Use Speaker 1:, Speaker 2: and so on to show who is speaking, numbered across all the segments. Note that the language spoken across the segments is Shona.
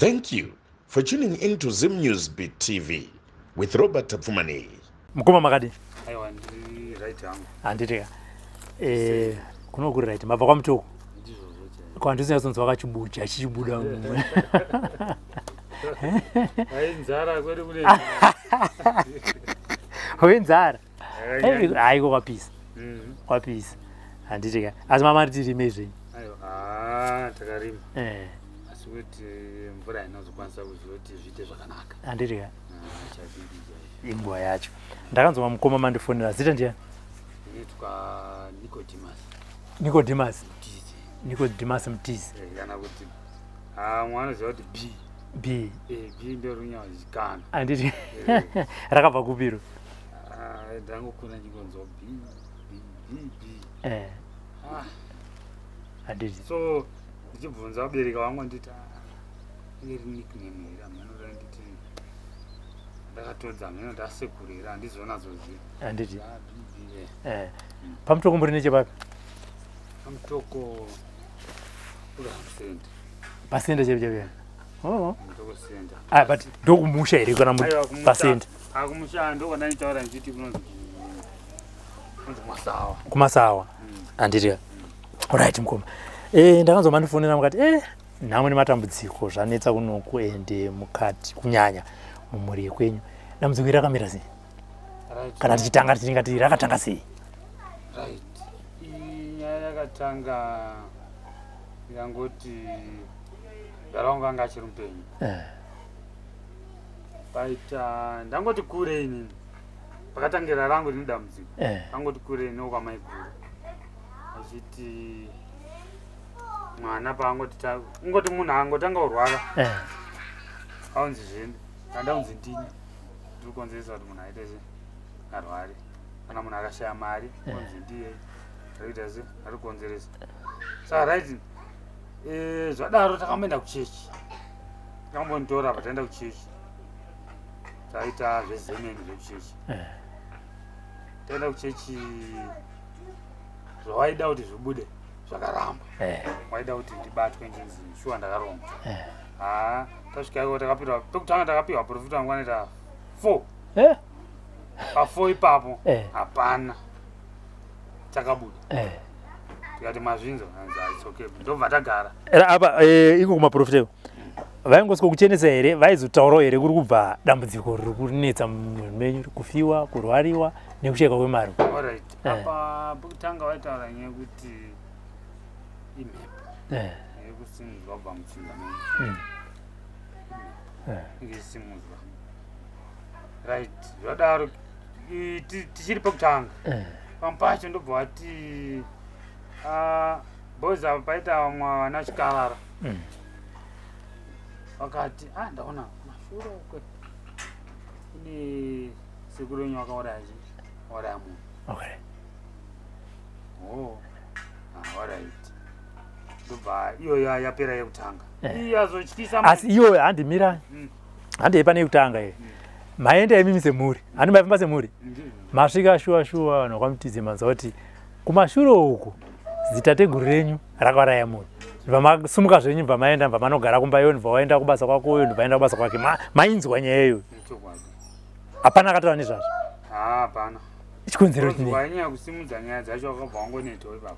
Speaker 1: Thank you for tuning in to Zim News Beat TV with Robert Tapfumaneyi.
Speaker 2: Mukoma makadi?
Speaker 3: Aiwa, ndiri right hangu.
Speaker 2: Handiti ka. Eh, kuno kuri right. Mabva kwaMutoko.
Speaker 3: Ndizvozvo chaizvo.
Speaker 2: Kwandisina wakachibuja chichibuda mumwe.
Speaker 3: Ai nzara kwedu kune.
Speaker 2: Wenzara. Haiko kwapisa. Kwapisa. Handiti ka. Asi mama tirime zvenyu.
Speaker 3: Aiwa, ah, takarima.
Speaker 2: Eh.
Speaker 3: Asi kuti mvura hainazokwanisa kuzoti zviite zvakanaka.
Speaker 2: Handiti ka.
Speaker 3: Ah, chadidi chaizvo.
Speaker 2: Inguva yacho. Ndakanzwa mukoma mandifonera. Zita ndiani?
Speaker 3: Inoitwa Nicodemus.
Speaker 2: Nicodemus.
Speaker 3: Mutizi.
Speaker 2: Nicodemus Mutizi.
Speaker 3: Eh, kana kuti ah, mwana anoziva kuti B.
Speaker 2: B.
Speaker 3: Eh, B ndio runyazikanwa.
Speaker 2: Handiti.
Speaker 3: Eh.
Speaker 2: Rakabva kupiro.
Speaker 3: Ah, ndangokura ndingonzwa B B B B.
Speaker 2: Eh.
Speaker 3: Ah.
Speaker 2: Handiti.
Speaker 3: So ndichibvunza vabereki vangu nditi ah, iri nickname here hameno nditi ndakatodza hameno ndasekuru here handizonatsoziva.
Speaker 2: Handiti.
Speaker 3: Ah, B B eh.
Speaker 2: Eh. Pamutoko muri nechepapi?
Speaker 3: Pamutoko uri center.
Speaker 2: Pasenda chepi chepi? Oh.
Speaker 3: Mutoko center.
Speaker 2: Ah, but ndokumusha here kana muri
Speaker 3: Aiwa, kumusha.
Speaker 2: pasenda?
Speaker 3: Ah, kumusha ndokwandanditaura ndichiti kunonzi kunonzi kumasawa.
Speaker 2: Kumasawa. Handiti. Alright mukoma. Eh, ndakanzwa mandifonera mukati eh nhamo nematambudziko zvanetsa kunoku ende mukati kunyanya mumhuri yekwenyu. Dambudziko iri rakamira sei?
Speaker 3: Right.
Speaker 2: Kana tichitanga tingati rakatanga sei?
Speaker 3: Right. Iyi nyaya yakatanga ikangoti mudhara wangu anga achiri mupenyu.
Speaker 2: Eh.
Speaker 3: Paita ndangoti kurei inini. Pakatangira rangu rine dambudziko.
Speaker 2: Eh.
Speaker 3: Angoti kurei nokwamaiguru. Achiti mwana paangoti ungoti munhu angotanga kurwara
Speaker 2: Eh.
Speaker 3: aunzi zvini kana ndaunzi ndini ndiri kukonzeresa kuti munhu aite se arware kana munhu akashaya mari onzi ndiye arikuita se ari kukonzeresa. Saka right, eh, zvadaro takamboenda kuchechi, takambonitora pa taenda kuchechi, taita zvezemeni zvekuchechi. Taenda kuchechi, zvawaida kuti zvibude zvakaramba. Waida kuti ndibatwe ndinzi shuwa ndakaromba. Ha, tasvika iko takapiwa pekutanga, takapiwa profita wangu anoita four. Pa4 ipapo hapana chakabuda. Tikati mazvinzo, hanzi, "Ah, it's okay." Ndobva tagara.
Speaker 2: Era apa eh, iko kumaprofita iko vaingosvika kuchenesa here? Vaizotaurawo here kuri kubva dambudziko riri kunetsa mumhuri menyu, kufiwa, kurwariwa nekushayikwa kwemari?
Speaker 3: Alright.
Speaker 2: Eh.
Speaker 3: Apa pekutanga vaitaura nyaya yekuti imhepo yekusimudzwa kubva mutsinga menyu. Inge ichisimudzwa. Right, zvadaro tichiri pekutanga. Pamwe pacho ndobva vati, ah, boys apa paita vamwe vana chikarara. Vakati, ah, ndaona mashure uko kune sekuru wenyu vakauraya chi wauraya munhu. Oh, ah, alright, ndobva iyo yapera yekutanga. Iyi yazotyisa.
Speaker 2: Asi iyo handimira. Handei pane yekutanga iyi. Maenda imimi semhuri, handi maifamba semhuri? Masvika shuwa shuwa vanhu vakwamutize, manzwa kuti kumashure uku zitateguru renyu rakauraya munhu. Bva masumuka zvenyu, bva maenda, bva manogara kumba iyo, ndibva waenda kubasa kwako uyo, ndibva waenda kubasa kwake. Mainzwa nyaya iyoyo?
Speaker 3: Chokwadi.
Speaker 2: Hapana akataura nezvazvo?
Speaker 3: Ah, hapana.
Speaker 2: Chikonzero chinei?
Speaker 3: Wanyanya kusimudza nyaya dzacho wakabva wangonetawo ipapo,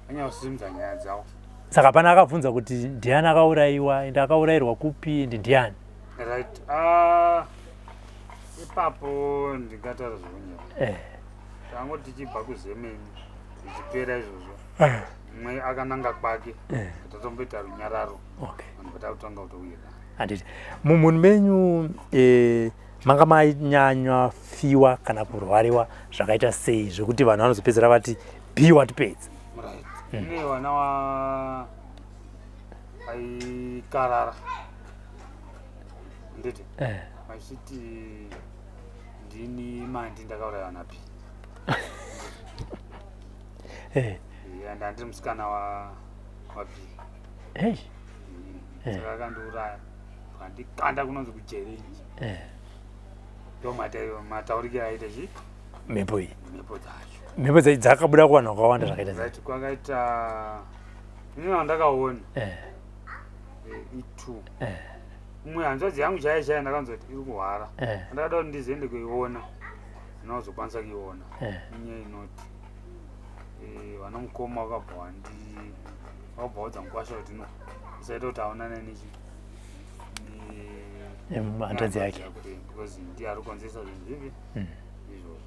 Speaker 3: wanyanya kusimudza nyaya dzavo.
Speaker 2: Saka hapana akabvunza kuti ndiani akaurayiwa, ende akaurayirwa kupi, ende ndiani?
Speaker 3: Right, ah, ipapo ndingataura zvokunyora. Tangoti tichibva kuzemeni zvichipera izvozvo, mumwe akananga kwake. Tatomboita runyararo. Vanhu vatakutanga kutowirana.
Speaker 2: Handiti mumhuri menyu eh, manga manyanywa fiwa kana kurwariwa zvakaita sei zvekuti vanhu vanozopedzera vati b watipedza?
Speaker 3: Right, kune vana wa vaikarara, nditi vachiti ndini mandi ndakauraya vana p. And handiri musikana wa p.
Speaker 2: Hey.
Speaker 3: Saka akandiuraya, akandikanda kunonzi kujerenji. Ndo mataurikiro aita chi
Speaker 2: Mhepo iyi.
Speaker 3: Mhepo dzacho.
Speaker 2: Mhepo dzakabuda kuvanhu vakawanda zvakaita sei?
Speaker 3: Right, kwakaita inini wandakaona itu 2. Umwe hanzvadzi yangu chaiyo chaiyo ndakanzwa kuti iri kuhwara. Ndakada kuti ndizoende kuiona, ndinozokwanisa kuiona. Inyaya inoti vana mukoma vakabva vandi vakabva vaudza mukwasha kuti no, usaita kuti aonane nechi
Speaker 2: hanzvadzi yake.
Speaker 3: Because ndiye ari kukonzeresa zvinhu zvipi izvozvo.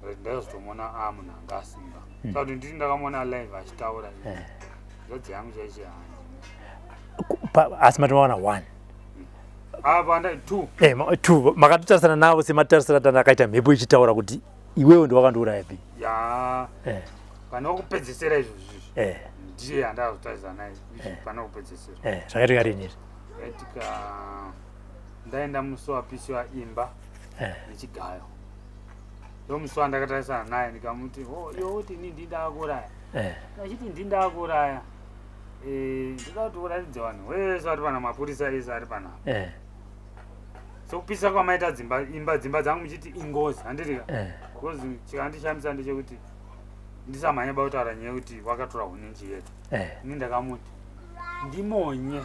Speaker 3: But ndakazotomuona a munhu anga asimba. Saka kuti nditi ndakamuona live achitaura, hanzvadzi yangu chaiyo chaiyo handina.
Speaker 2: Asi matomaona one?
Speaker 3: Apa nda two.
Speaker 2: Two makatotarisana navo sematarisira tandakaita mhepo ichitaura kuti iwewe ndiwakandiuraya B?
Speaker 3: Ya. Pane wekupedzesera izvozvo izvi, ndiye andakazotarisana naye pane wekupedzesera.
Speaker 2: Zvakaitika rini izvi?
Speaker 3: Zvaitika ndaenda musi wapisiwa imba nechigayo. Ndo musi wandakatarisana naye ndikamuti, "Oh, iwe uti ini ndindakuuraya?" Achiti, "Ndindakuuraya." Ndoda kuti uratidze vanhu wese vari pana, mapurisa ese ari panapa, sokupisa kwamaita dzimba imba dzimba dzangu muchiti ingozi, handiti ka? Because chikandishamisa ndechekuti ndisamhanye bakutaura nyaya yekuti wakatora huninji yedu. Ini ndakamuti ndimonye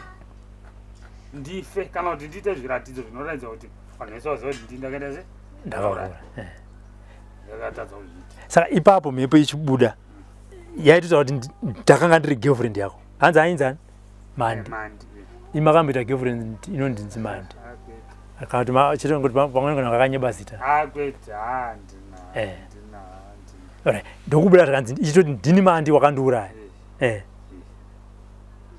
Speaker 3: ndife kana kuti ndiite zviratidzo zvinoratidza kuti vanhu vese vaziva kuti ndii ndakaita se
Speaker 2: Ndakaura.
Speaker 3: Ndakatadza kuzviita.
Speaker 2: Saka ipapo mhepo ichibuda yaitotaura kuti ndakanga ndiri girlfriend yako. Hanzi ainzani? Mandi.
Speaker 3: Mandi.
Speaker 2: Imakamboita girlfriend inondinzi Mandi?
Speaker 3: Akwete.
Speaker 2: Kana kuti chete ngoti pamweni kana kakanyeba zita?
Speaker 3: Akwete, handina. Handina, handina.
Speaker 2: Alright, ndokubuda zvakanzi ichitoti, "Ndini Mandi wakandiuraya."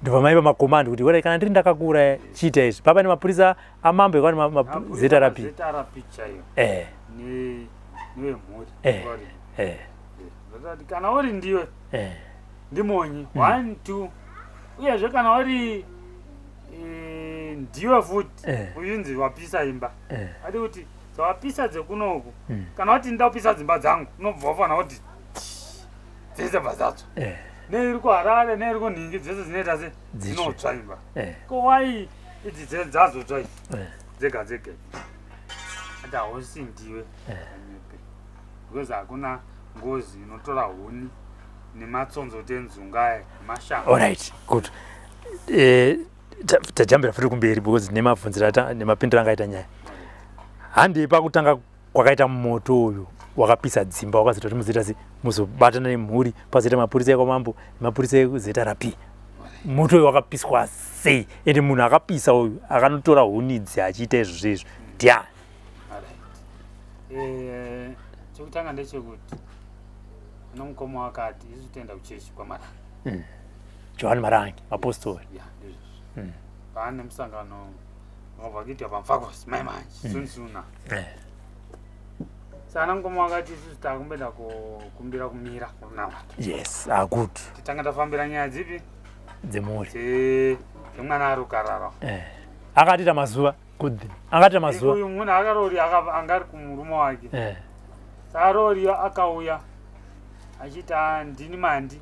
Speaker 2: Ndobva maipa makomandi kuti, "Alright, kana ndiri ndakakuuraya, chiita izvi." Papa nemapurisa amambo ekwa ZRP.
Speaker 3: ZRP chaiyo. Nevemhuri. Ndakati kana uri ndiwe, ndimonyi one two. Uyezve kana uri ndiwe futi uchinzi wapisa imba, ati kuti dzawapisa dzekunoku, kana wati ndida kupisa dzimba dzangu, unobva wafanira kuti dzese bva dzatsva, neiri kuHarare neiri kunhingi, dzese dzinoita se
Speaker 2: Dzitsva.
Speaker 3: dzinotsva imba. Ko wai idzi dzazotsva idzi dzega dzega? Ati hausi ndiwe, anyepe, because hakuna ngozi inotora huni nematsonzote enzunga aya nemashango.
Speaker 2: Alright, good. Tajambira futi kumberi because nemabvunziro nemapindiro angaita nyaya. Handei pakutanga kwakaita moto uyu wakapisa dzimba, wakazoita kuti muzoita se muzobatana nemhuri, pazoita mapurisa ekwamambo nemapurisa ekuZRP. Moto uyu wakapiswa sei, ende munhu akapisa uyu akanotora huni idzi achiita izvozvo izvo ndiani?
Speaker 3: Alright. Chekutanga ndechekuti nomukoma wakati isu toenda kuchechi kwaMarange.
Speaker 2: Johani Marange, mapostori.
Speaker 3: Ya, ndizvozvo. Paane musangano wakabva kuitwa paMufakose mai manje soon sooner. Saka mukoma wakati isusu takumboenda kukumbira kumira kunamata.
Speaker 2: Yes, ah, good.
Speaker 3: Titanga tafambira nyaya dzipi?
Speaker 2: Dzemhuri.
Speaker 3: Dzemwana ari kukarara.
Speaker 2: Akatiita mazuva, good thing, akatiita mazuva.
Speaker 3: Uyu munhu akarori anga ari kumurume wake. Saka aroriyo akauya achiti, "Ah, ndini Mandi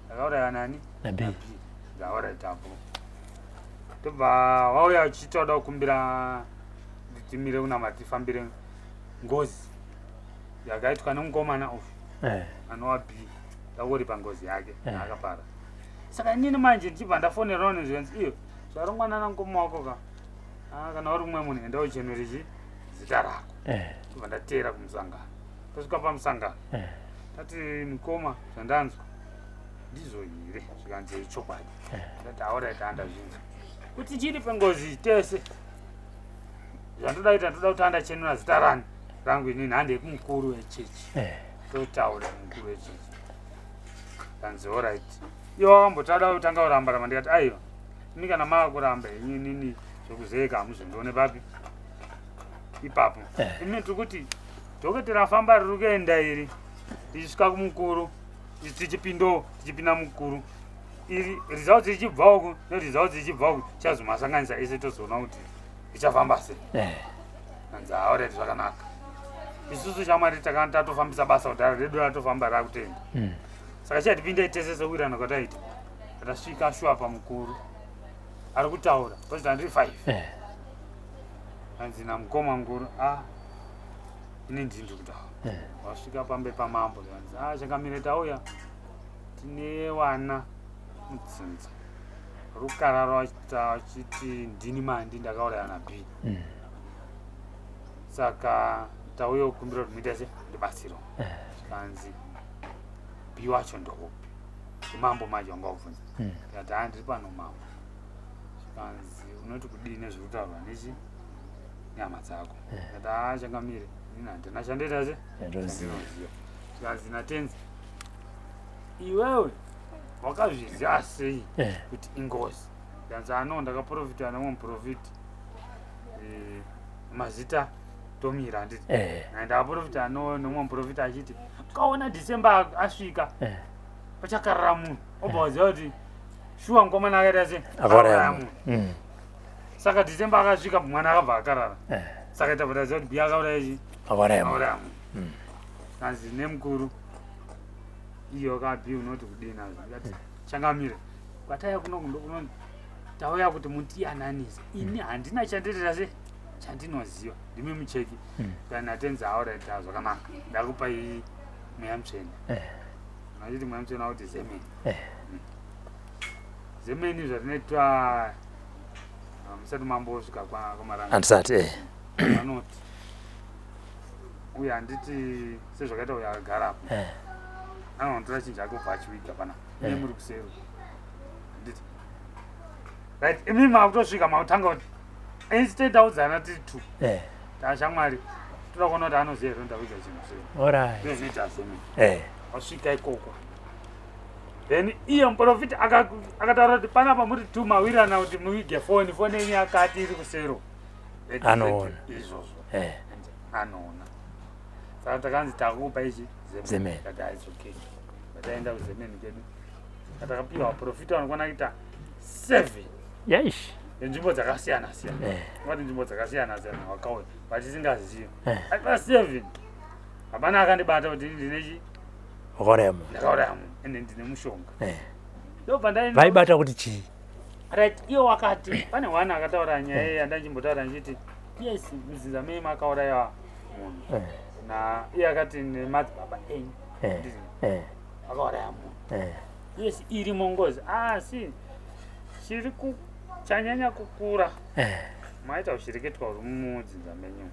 Speaker 3: ndakauraya nani?"
Speaker 2: NaB.
Speaker 3: Ndauraitapo. Tobva wauya uchiti wada kukumbira kuti timire kunamata tifambire ngozi yakaitwa nemukomana uyu anova B, ndakuripa ngozi yake akapara. Saka inini manje ndichibva ndafonerawo nezvikanzi, "Iyo zvarongwa nana mukoma wako ka. Ah, kana uri mumwe munhu, enda uchenure chi zita rako." Tobva ndateera kumusangano. Tasvika pamusangano, tati, "Mukoma, zvandanzwa ndizvo here?" Zvikanzi, "Chokwadi." Ndati, "Alright, handazvinzwa kuti chiri pengozi tese. Zvandoda kuita, ndoda kuti andachenura zita rani rangu inini. Handei kumukuru wechechi, totaura mukuru wechechi." Kanzi, "Alright." Iwo wakambotada kutanga kuramba ramba. Ndikati, "Aiwa, imi kana mava kuramba henyu, inini zvekuzeka hamuzondione papi ipapo." Imi tiri kuti dhokotera afamba riri kuenda iri, tichisvika kumukuru, tichipindawo, tichipinda mukuru, iri results ichibva uku neresults ichibva uku, tichazomasanganisa ese tozoona kuti ichafamba sei. Anzi, "Alright, zvakanaka." Isusu shamwari takanga tatofambisa basa kudhara redu ratofamba rakutenda. Saka chatipindai tese sekuwirana kwataita. Tasvika shuwa pamukuru ari kutaura because andiri five. Anzi namukoma mukuru, "A, ini ndini ndiri kutaura." Wasvika pambe pamambo, anzi, "A, changamire, tauya tine wana mudzinza." Rukarara vachiti ndini mandi ndakauraya na B. Saka tauya kukumbira kuti muite se ndibatsiro. Zvikanzi B wacho ndoupi? Mambo manje wanga wabvunza. Ndikati haa, ndiri pano mambo. Zvikanzi unoti kudii nezvekutaurwa nechi nyama dzako? Ndikati haa, changamire, ini handina chandoita se
Speaker 2: Chandinoziva.
Speaker 3: chandinoziva. Zvikanzi natenzi, iwewe wakazviziva sei kuti ingozi? Zvikanzi ano ndakaprofita nemumwe muprofiti, mazita tomira, handiti? Ndakaprofita nomumwe muprofita achiti ukaona December asvika pachakarara munhu, obva waziva kuti shuwa mukomana akaita se
Speaker 2: Akauraya
Speaker 3: munhu. Saka December akasvika, mwana akabva akarara. Saka tabva taziva kuti B akauraya chi
Speaker 2: Akauraya munhu.
Speaker 3: Akauraya munhu. Kanzi nemukuru, iyo kaB unoti kudini nazvo? Ndikati changamire, kwatauya kuno ndokunonzi tauya kuti mutiyananise, ini handina chandirira se chandinoziva, ndimi mucheki. Kana tenzi auraita zvakanaka, ndakupai mweya mutsvene. Achiti mweya mutsvene auti zemeni. Zemeni zvatinoitwa, musati mambosvika kwamaranga?
Speaker 2: Handisati.
Speaker 3: Vanoti uyu, handiti sezvakaita uyu akagarapo, anonotora chinhu chake ubva achiwiga pana ine muri kusero, handiti? Right, imi makutosvika makutanga kuti instead audzana tiri two, tashamwari, toda kuona kuti anoziva here ndawiga chinhu sei. Ndozvinoita zemeni. Wasvika ikoko, then iye muprofiti akataura kuti panapa muri two, mawirirana kuti muwige foni, foni yenyu yakati iri kusero.
Speaker 2: Anoona.
Speaker 3: Izvozvo anoona. Saka takanzi takupa ichi.
Speaker 2: Zemeni.
Speaker 3: Kati it's okay, vataenda kuzemeni kwedu, katakapiwa vaprofita vanokwana kuita seven
Speaker 2: Yaish.
Speaker 3: nenzvimbo dzakasiyana siyana. Vati nzvimbo dzakasiyana siyana vakauya vatisingazivi. Aipa seven, hapana akandibata kuti ndinechi
Speaker 2: Wakauraya munhu.
Speaker 3: Ndakauraya munhu, ende ndine mushonga. Ndobva ndaenda.
Speaker 2: Vaibata kuti chii?
Speaker 3: Right, iye wakati pane one akataura nyaya yandachimbotaura ndichiti yes, mudzinza menyu makauraya munhu. Na iye akati nemadzibaba enyu. Nditi, akauraya munhu. Yes, irimo ngozi, asi chiri chanyanya kukura maita ushireketwa uri mudzinza menyu.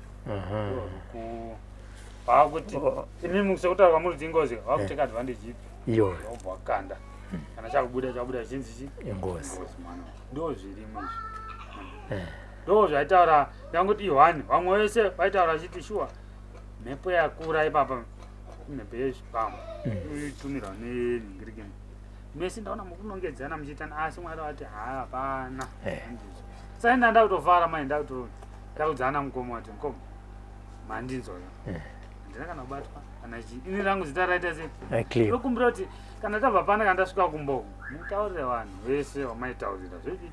Speaker 3: Vakuti imi sekutaura kwamuri kuti ingozi, vakuteka advantage ipi?
Speaker 2: Iyoyo.
Speaker 3: Wobva wakanda, kana chakubuda chabuda chinzi chi
Speaker 2: Ingozi.
Speaker 3: Ngozi, mwana, ndo zvirimo izvi. Ndo zvaitaura yangoti i1, vamwe vese vaitaura vachiti shuwa mhepo yakura ipapa, mhepo yezvipambo itumirwa nenhingirikini. Mese ndaona mukunongedzana muchiitana, asi Mwari vati haa, hapana. Handizvo. Saka ndanda kutofara mai, ndakudzana mukoma kuti mukoma, mandinzwa, handina kana kubatwa kana chii, ini rangu zita raita sei?
Speaker 2: Clear.
Speaker 3: Ndokumbira kuti kana tabva pana, kana ndasvika kumboko, mutaurire vanhu vese vamaitaurira zvezviti.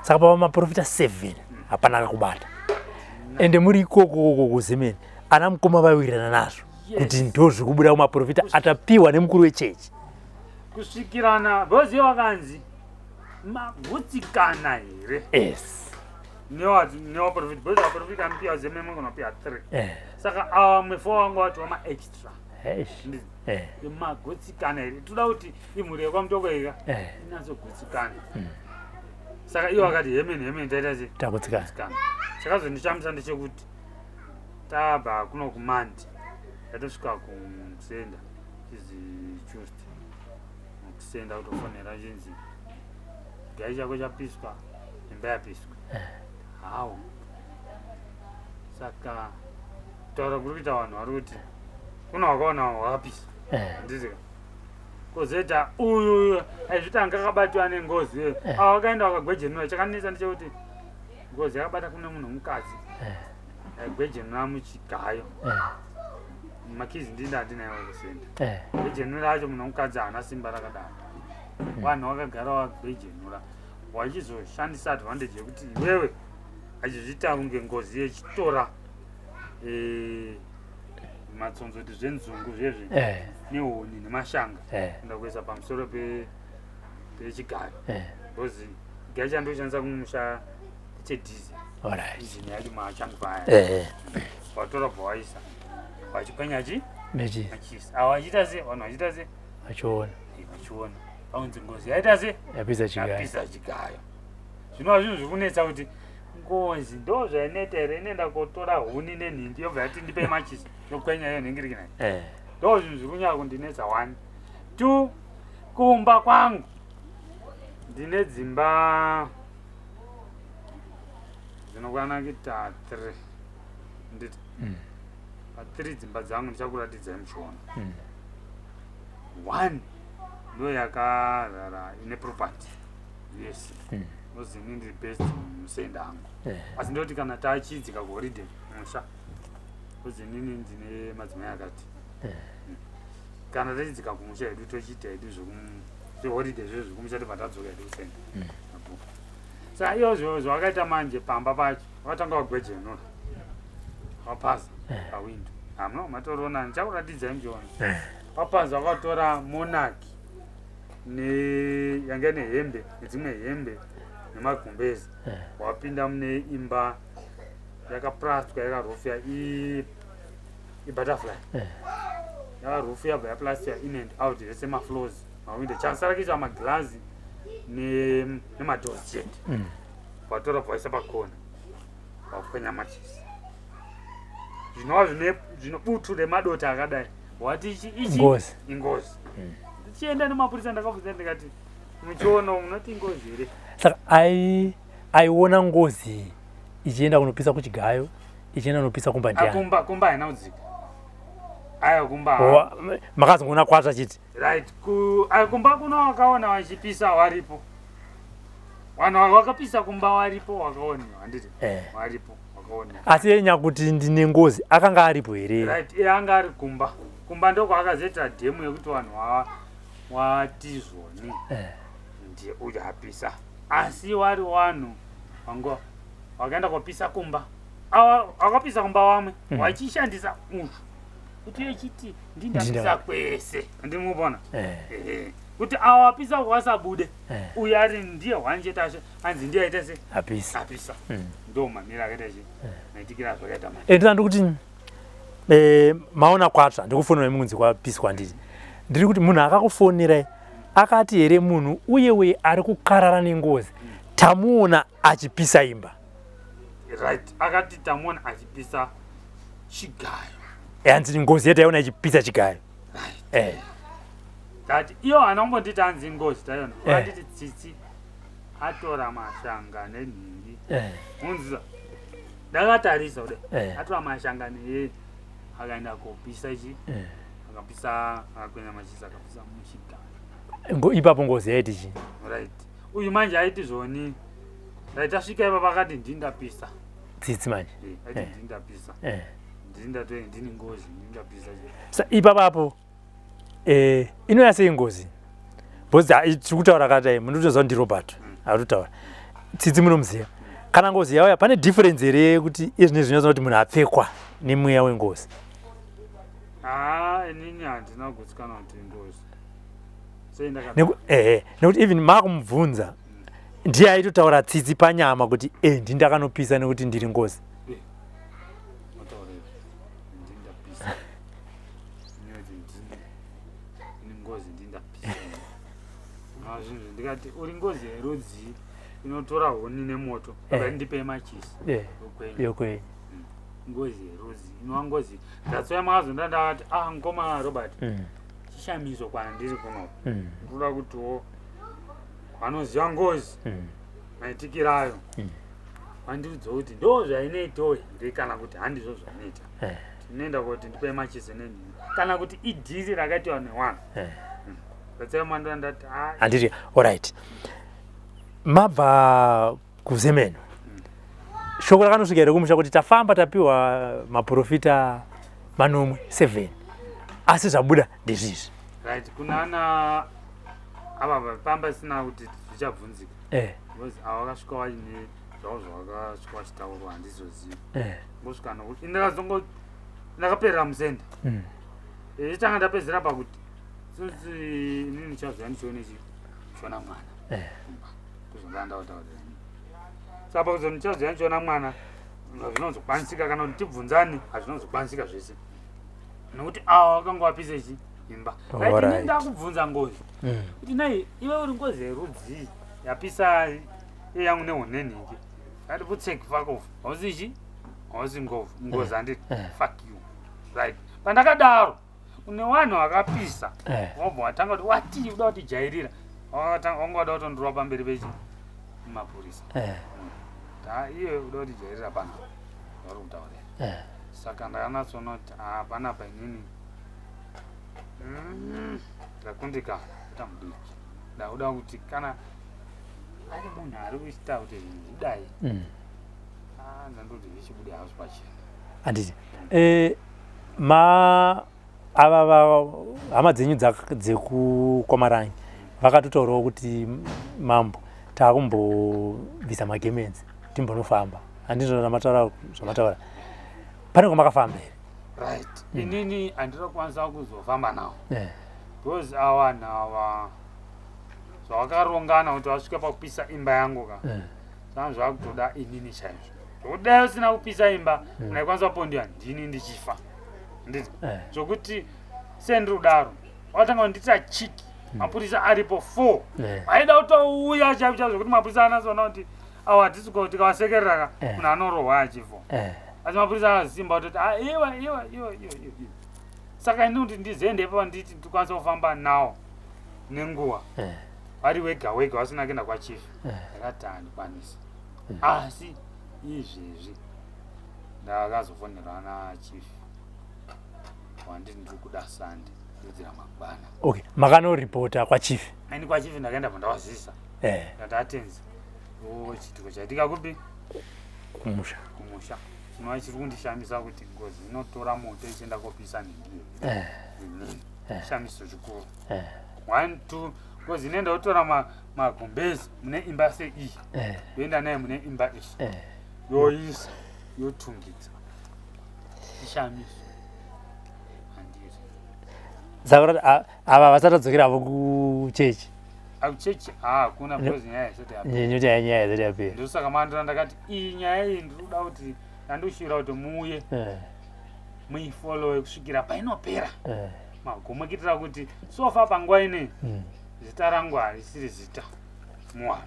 Speaker 2: Saka pava maprofita 7 hapana akakubata, ende muri ikoko koko kuzemeni, ana mukoma vawirirana nazvo kuti ndo zviri kubuda kumaprofita atapiwa nemukuru wechechi?
Speaker 3: Kusvikirana, because iye wakanzi magutsikana here newaprofita, because vaprofita anopiwa zemene kunopiwa 3. Saka ava four wanga wati wamaextra.
Speaker 2: Eish.
Speaker 3: Magutsikana here? Toda kuti imhuri yekwamutoko ika inatsogutsikana. Saka iwo akati hemeni hemeni, taita sei?
Speaker 2: Tagutsikana.
Speaker 3: Gutsikana. Chakazondishamisa ndechekuti tabva kuno kumandi, tatosvika kusenda chizi Tuesday, kusenda kutofonera chinzi gai chako chapiswa, imba yapiswa. Hau, saka kutaura kuri kuita vanhu vari kuti kuna wakaona wakapisa, handiti? Kozoita uyu aizviti anga akabatwa nengozi iyoyo. Ava vakaenda vakagwejenura. Chakanetsa ndechekuti ngozi yakabata kune munhu womukadzi, aigwejenura muchigayo. Makizi ndinda handinayo kusenda. Gwejenura acho, munhu womukadzi haana simba rakadaro. Vanhu vakagara vagwejenura, wachizoshandisa advantage yekuti iwewe achizviita kunge ngozi yechitora matsonzoti zvenzungu zvezvi nehuni nemashanga, enda kuisa pamusoro pechigayo, because chigayo chandoshandisa kumusha chedhizel. Injini yacho machangu aya. Watora bva waisa, wachikwenya chi
Speaker 2: Mechi.
Speaker 3: Machisa ava vachiita se vanhu vachiita se
Speaker 2: Vachiona.
Speaker 3: Vachiona. Paunzi ngozi yaita se
Speaker 2: Yapisa chigayo.
Speaker 3: Yapisa chigayo. Zvinova zvinhu zviri kunetsa kuti ngozi ndo zvainoita here, inoenda kotora huni nenhindi yobva yati ndipei machisi, yokwenya iyo nhingirikinai. Ndo zvinhu zviri kunyanya kundinetsa. One, two, kumba kwangu ndine dzimba dzinokwana kuita three, nditi pathree dzimba dzangu ndichakuratidzai muchiona. One ndo yakarara ine property yes. Ozi ini ndiri best musenda angu. Asi ndoti kana tachidzika kuholiday musha, ozi inini ndine madzimai akati. Kana tachidzika kumusha hedu, tochiita hedu zveholiday zvezvo zvekumusha, tobva tadzoka hedu kusenda. Apo. Saka iyozvo zvawakaita manje pamba pacho, wakatanga wagwejenura, wapaza pawindo, hamuna matoriona, ndichakuratidzai muchiona. Wapaza, wakatora monarch ne yanga ine hembe nedzimwe hembe nemagumbezi. Wapinda mune imba yakaplastwa, yakarofiya ibutterfly. Yakarofiya, yabva yaplastiwa in and out yese, mafloors, mawindo, chasara kuiswa magirazi nemadoors chete. Watora, bvaisa pakona, wakwenya machisi, zvinova zvine butu remadota akadai. Wati ichi ichi
Speaker 2: Ngozi.
Speaker 3: Ingozi. Ndichienda nemapurisa, ndakabvunza ndikati, "Muchiono munoti ingozi here?"
Speaker 2: Saka aiona ngozi ichienda kunopisa kuchigayo, ichienda kunopisa kumba, ndiani?
Speaker 3: Kumba, kumba haina kudzika aya kumba.
Speaker 2: Makazongoona kwatsva chiti?
Speaker 3: Right, kumba kuno wakaona vachipisa waripo, vanhu vakapisa kumba waripo, wakaoniwa, handiti? Waripo, wakaoniwa.
Speaker 2: Asi yenya kuti ndine ngozi akanga aripo here?
Speaker 3: Right, iye anga ari kumba. Kumba ndokwaakazoita dhemu yekuti vanhu wati zvoni ndiye uyu apisa, asi wari wanhu wangu wakaenda kopisa kumba. Awa wakapisa kumba wamwe wachishandisa ushu kuti echiti ndindapisa kwese, andimubona. Ehe, kuti awa wapisa wasabude. Uyu ari ndiye hwanjete ashe anzi ndiye aita se
Speaker 2: Apisa.
Speaker 3: Apisa. Ndo mamiro akaita chi maitikira zvakaita manje.
Speaker 2: Ndina ndikuti maona kwatsva, ndikufonera munzi kwapiswa, nditi ndiri kuti munhu akakufonerai akati here munhu uye uye ari kukarara nengozi tamuona achipisa imba?
Speaker 3: Right, akati tamuona achipisa chigayo.
Speaker 2: Hanzi ngozi yataiona ichipisa chigayo.
Speaker 3: That iyo haana kumbonditi hanzi ngozi taiona. Akatiti Tsitsi atora mashanga nenhingi. Unziza ndakatarisa kudai. Atora mashanga neye, akaenda kopisa chi akapisa, akakwenya machisa, akapisa muchigayo.
Speaker 2: Ipapo ngozi yaiti chi?
Speaker 3: Right, uyu manje aiti zvoni, right, tasvika ipapa akati ndindapisa.
Speaker 2: Tsitsi manje?
Speaker 3: Eh, aiti ndindapisa. Ndindatoe ndini ngozi, ndindapisa chi.
Speaker 2: Sa ipapapo inouya sei ngozi? Because tiri kutaura katai munotoziva kuti ndiRobert ari kutaura. Tsitsi munomuziva. Kana ngozi yauya, pane difference here yekuti izvine zvinoziva kuti munhu apfekwa nemweya wengozi?
Speaker 3: Haa, inini handina kugutsikana kuti ngozi sei ndakadaro.
Speaker 2: Ehe, nekuti even makumubvunza ndiye aitotaura Tsitsi panyama kuti ndindakanopisa nekuti ndiri ngozi.
Speaker 3: Mataura izvi, ndindapisa, inoti ndini ngozi, ndindapisa. Ah, zvinhu ndikati uri ngozi yerudzi inotora huni nemoto? Akati ndipei machisi. Yokwenya.
Speaker 2: Yokwenyu.
Speaker 3: Ngozi yerudzi inova ngozi, that's why makazonda ndakati, ah, ngoma Robert, chishamiso kwandiri kuno. Ndoda kutiwo vanoziva ngozi maitikirayo vandiudza kuti ndo zvainoitawo here kana kuti handizvo zvainoita. Tinoenda kuti ndipei machisi nenhini kana kuti idhiri rakaitiwa newanhu. That's why mandona ndati ah.
Speaker 2: Handiti, alright, mabva kuzemeno, shoko rakanosvika here kumusha kuti tafamba, tapiwa maprofita manomwe, 7, asi zvabuda ndezvizvi?
Speaker 3: Right, kunana ava pamba isina kuti zvichabvunzika because ava vakasvika vaine zvavo zvavakasvika vachitaurwa, handizozivi. Ngosvika nokuti ndakazongo ndakaperera musende. Ichitanga ndapedzera pakuti tsotsi inini ndichazoya ndichione chi chiona mwana. Kuzondaa ndautaurira, saka pakuzo ndichazoya ndichiona mwana hazvinozokwanisika kana kuti tibvunzane, hazvinozokwanisika zvese nekuti ava vakanga vapise chi Imba. Right, ini ndakubvunza ngozi. Kuti nei iwe uri ngozi yerudzii yapisa yangu nehunenhingi. Ndati putsek fuck off. Hausi chi? Hausi ngozi. Ngozi handiti. Fuck you. Right. Pandakadaro une vanhu vakapisa. Wobva watanga kuti watii uda kutijairira. Wanga wada kutondirwa pamberi pechi mapurisa. Ta iye uda kutijairira pano. Vari kutaurira. Saka ndakanatsoona kuti ah panapa inini ndakundikana kuita mudiki ndakuda kuti kana ari munhu ari kuita kuti zvinhu zvidai ah, ndandoti zvichibude hazvo pachena.
Speaker 2: Handiti ma ava hama dzenyu dzekukwamarangi vakatotaurawo kuti mambo taakumbobvisa magemenzi timbonofamba, handizvo zvamataura? Zvamataura pane kwamakafamba here?
Speaker 3: Right, inini handinokwanisa kuzofamba nawo because awa vanhu ava zvavakarongana kuti vasvike pakupisa imba yangu ka, zvanga zvakutoda inini chaizvo, zvokuti dai usina kupisa imba unaikwanisa kupondiwa ndini ndichifa, handiti? Zvokuti sendiri kudaro wakatanga kundiita chiki, mapurisa aripo four, aida kutouya chaizvo chaizvo, zvokuti mapurisa anatsoona kuti awa hatisi tikavasekerera ka, munhu anorohwa achifo. Asi mapurisa akasimba kutoti, "Ah, iwe iwe iwe iwe iwe." Saka ini kuti ndizoende ipapo nditi ndikwanise kufamba nawo nenguva vari wega wega vasina kuenda kwachief, ndakati handikwanisi. Asi izvezvi ndakazofonerwa nachief wanditi ndiri kuda Sunday kudzira mangwana.
Speaker 2: Okay, makanoripota kwachief?
Speaker 3: Ini kwachief ndakaenda bva ndawazisa, ndati atenzi o chiitiko chaitika kupi?
Speaker 2: Kumusha.
Speaker 3: Kumusha, chinova chiri kundishamisa kuti ngozi inotora moto ichienda kopisa nhingi. Inini shamiso chikuru. One, two, ngozi inoenda kutora magumbezi mune imba seiyi, yoenda naye mune imba iyi, yoisa, yotungidza. Chishamiso handiri.
Speaker 2: Saka kuti ava vasatadzokera havo kuchechi?
Speaker 3: Akuchechi hakuna, because nyaya isati yapera.
Speaker 2: Nyoti nyaya isati yapera.
Speaker 3: Ndosaka mandira ndakati iyi nyaya iyi ndiri kuda kuti ndandoshuvira kuti muuye muifollowe kusvikira painopera magumo, kuitira kuti so far panguva ineyi zita rangu harisiri zita muwanhu.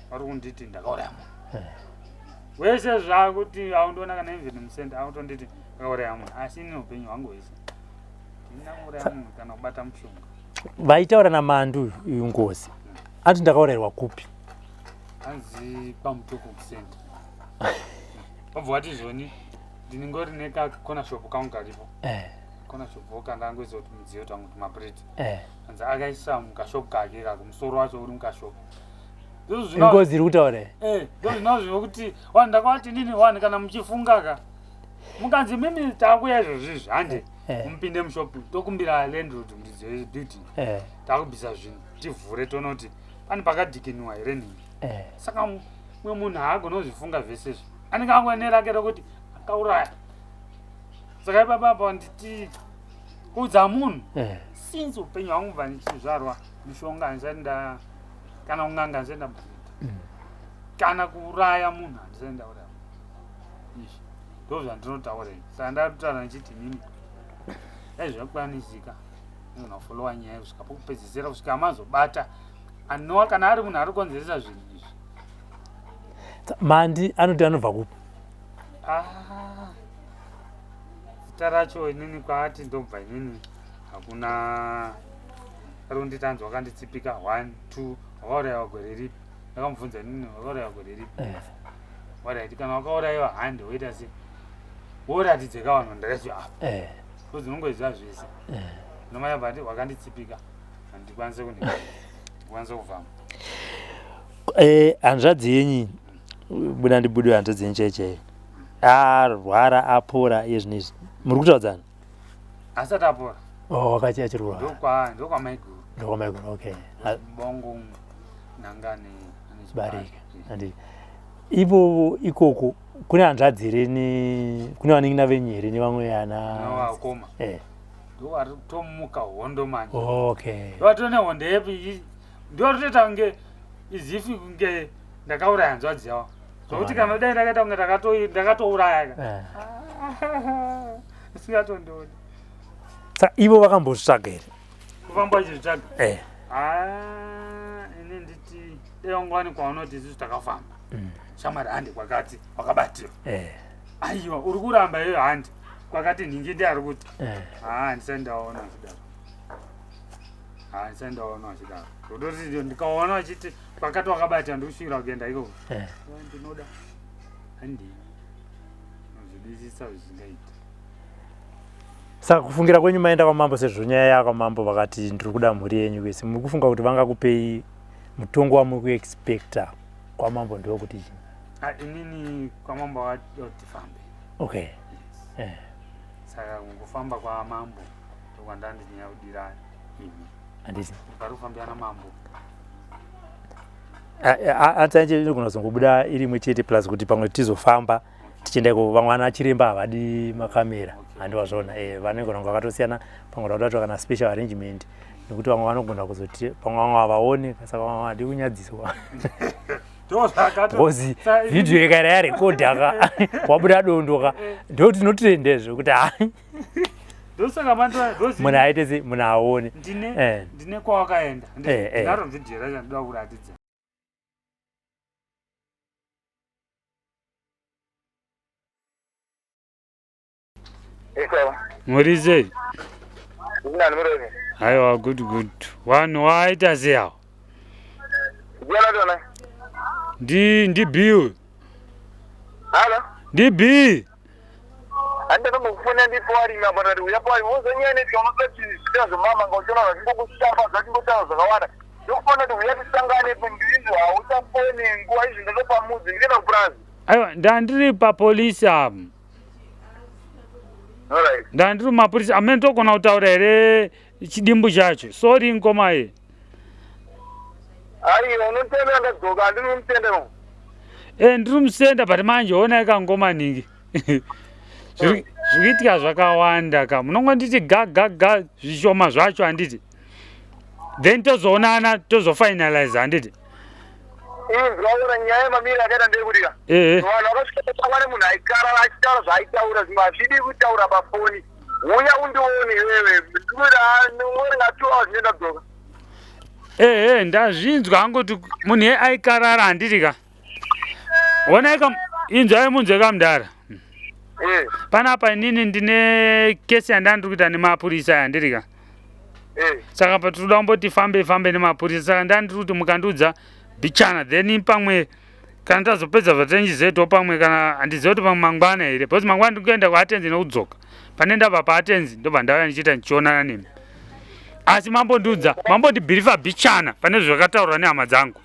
Speaker 3: Vari kunditi ndakauraya munhu wese, zvakuti aundiona kana even musende akutonditi ndakauraya munhu, asi ini upenyu hwangu hwese ndina kuuraya munhu kana kubata mushonga.
Speaker 2: Vaitaura namandu uyu ngozi ati ndakaurayirwa kupi?
Speaker 3: Hanzi paMutoko kucenter. Wabva wati zvoni ndiningori nekakona shop kangu karipo, kona shop kandangoisa kuti mudziyo tangu kuti mapureti. Hanzi akaisa mukashop kake kako, musoro wacho uri mukashop.
Speaker 2: Ngozi iri kutaura?
Speaker 3: Eh, ndozvinova zvekuti vanhu ndakavati nini, vanhu kana muchifunga ka, mukanzi mimi takuya izvozvizvi hande mupinde mushop, tokumbira landlord muridzi webuilding, takubvisa zvinhu tivhure tonoti pane pakadhikiniwa here nhingi. Saka mumwe munhu haagoni kuzvifunga zvese izvi, anenge angone rake rokuti akauraya. Saka ipapapa nditi kuudza munhu since upenyu hwangu bva ndichizvarwa, mishonga handisati nda, kana kun'anga handisati ndamboita, kana kuuraya munhu handisati ndauraya munhu. Izvi ndo zvandinotaura ini. Saka ndatotaura ndichiti inini dai zvakwanisika ndinofollowa nyaya kusvika pokupedzisira, kusvika mazobata anova kana ari munhu ari kukonzeresa zvinhu izvi.
Speaker 2: Mandi anoti anobva kupi?
Speaker 3: Ah, zita racho inini kwaati ndobva inini hakuna. Ari kunditi anzi wakanditsipika one two, wakaurayiwa gore ripi? Ndakamubvunza inini, wakaurayiwa gore ripi? Alright, kana wakaurayiwa hande woita se woratidzeka vanhu ndakachi apa, because unongoziva zvese. Nomaya bati wakanditsipika, handikwanise kundikwanise kufamba.
Speaker 2: Hanzvadzi yenyu, buda ndibude, hanzvadzi yenyu chaiyo chaiyo arwara apora iye zvino izvi, muri kutaudzana?
Speaker 3: Asati apora.
Speaker 2: Oh, wakati achirwara.
Speaker 3: Ndokwamaiguru.
Speaker 2: Ndokwamaiguru, okay.
Speaker 3: Bongo nangane.
Speaker 2: Barika handi ivo ikoko kune hanzvadzi here ne kune vanin'ina venyu here nevamwe ana?
Speaker 3: Nevakoma. Ndovari kutomuka hondo manje.
Speaker 2: Okay.
Speaker 3: Ndovatoo nehondo yepi, ndotoita kunge izifi kunge ndakauraya hanzvadzi yavo, zvokuti kana dai ndakaita kunge ndakatouraya ka, isingatondioni.
Speaker 2: Saka ivo vakambozvitsvaga here?
Speaker 3: Kufamba uchizvitsvaga?
Speaker 2: Eh.
Speaker 3: Ah, ini nditi dai wanga wanikwa unoti isusu takafamba. Shamwari handi kwakati wakabatirwa.
Speaker 2: Eh.
Speaker 3: Aiwa, uri kuramba iyoyo handi. Kwakati nhingi ndi ari kuti.
Speaker 2: Eh.
Speaker 3: Ah, ndisati ndaona achidaro. Ah, ndisati ndaona achidaro. Ndototi ndikaona achiti kwakati wakabatira ndikusvikira kuenda ikoko.
Speaker 2: Eh.
Speaker 3: Ah, ndinoda. Handi. Zvidisisa zvisingaiti.
Speaker 2: Saka kufungira kwenyu maenda kwamambo sezvo nyaya yakwamambo vakati ndiri kuda mhuri yenyu kwese muri kufunga kuti vangakupei mutongo wamuri kuexpecta kwamambo ndewekuti chii?
Speaker 3: Ah, inini kwamambo vakati tifambe.
Speaker 2: Okay.
Speaker 3: Yes.
Speaker 2: Eh.
Speaker 3: Saka kufamba kwamambo ndokwandandinyaudira kudira imi.
Speaker 2: Handiti.
Speaker 3: Pari kufambira namambo.
Speaker 2: Answer inogona kuzongobuda iri imwe chete plus kuti pamwe tizofamba tichienda ikoko vamwe vana chiremba havadi makamera handiwazvona eh, vanogona kunge vakatosiyana pamwe vanoda kutoita kana special arrangement nekuti vamwe vanogona kuzoti pamwe vamwe havaoni saka vamwe havadi kunyadziswa because video ikaira yarekodha ka wabuda dondo ka ndo tinotendezve kuti hai munhu aite se munhu aone
Speaker 3: ndine eh. kwawakaenda
Speaker 2: eh, eh.
Speaker 3: ndinaro video racho ndinoda kuratidza. Muri sei? Aiwa, good good. Vanhu waita sei awo? Ndi ndi B uyu.
Speaker 4: Halo.
Speaker 3: Ndi B.
Speaker 4: Handitombokufona ndipo warimi apa ndati uya pawari wozonyaya neti unosati zvita zvemama nga uchiona vachingokushamba zvachingotaura zvakawanda ndokufona kuti uya tisangane ndizvo hauchafoni nguva izvi ndotopamudzi ndikuenda kupurazi.
Speaker 3: Aiwa, ndandiri papolisi apa.
Speaker 4: Alright.
Speaker 3: Ndandiri mumapurisa amene togona kutaura here chidimbu chacho. Sorry ngoma iyi.
Speaker 4: Aiwa unotendera ndadzoka handiri kumutendera.
Speaker 3: Eh, ndiri musenda but manje honai kangoma ningi. Zviri kuitika zvakawanda ka. Munongonditi ga ga ga zvishoma zvacho handiti. Then tozoonana tozofinalize handiti.
Speaker 4: Inzwa nyaya yemamiri akaita ndeyekuti ka.
Speaker 3: Eh.
Speaker 4: Vanhu vakasvika pangwane munhu aikarara achitaura zvaaitaura zvimwe hazvidi kutaura pafoni. Uya undione iwewe. Ndikuti 2 hours ndodzoka.
Speaker 3: Ehe, ndazvinzwa hangu kuti munhu iye aikarara handiti ka. Honai ka inzwai munzwe kamudhara.
Speaker 4: Eh.
Speaker 3: Panapa inini ndine kesi yandandiri kuita nemapurisa aya handiti ka.
Speaker 4: Eh.
Speaker 3: Saka patinoda kumboti fambe fambe nemapurisa saka ndandiri kuti mukandiudza bichana then pamwe kana tazopedza zvatinenge pamwe kana handizivi kuti pamwe mangwana here because mangwana ndiri kuenda kuAtenzi nekudzoka pane ndabva paAtenzi ndobva ndauya ndichiita ndichionana nemi asi mambondiudza mambondibhirifa bichana pane zvakataurwa nehama dzangu.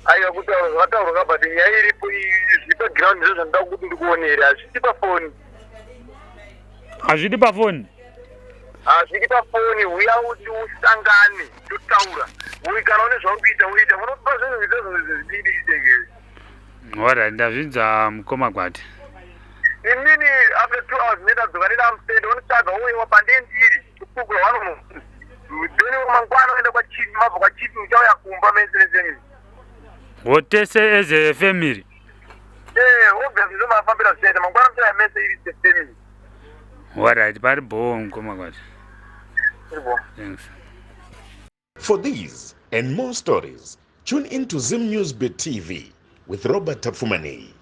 Speaker 4: Aiwa kutaura zvakataurwa ka but nyaya iripo zviri paground ndizvo zvandida kuti ndikuonere hazvidi pafoni.
Speaker 3: Hazvidi pafoni.
Speaker 4: Hazvidi pafoni uya uti usangane totaura. Uyu kana une zvauri kuita uita unopa zvinhu zviita zvididi chiteke.
Speaker 3: Alright, ndazvinzwa mukoma Gwati.
Speaker 4: Inini after 2 hours ndadzoka ndida musende unotsvaga uyewa pandee ndiri kukugura wano then mangwana uenda kwachief mabva kwachief muchauya kumba mese nese.
Speaker 3: Wotese as a family.
Speaker 4: Eh, obviously ndo mafambira zvichaita mangwana muchauya mese iri family.
Speaker 3: Alright, pari bho mukoma Gwati.
Speaker 4: Iripo.
Speaker 3: Thanks.
Speaker 1: For these and more stories, tune in to Zim News Bit TV with Robert Tafumani.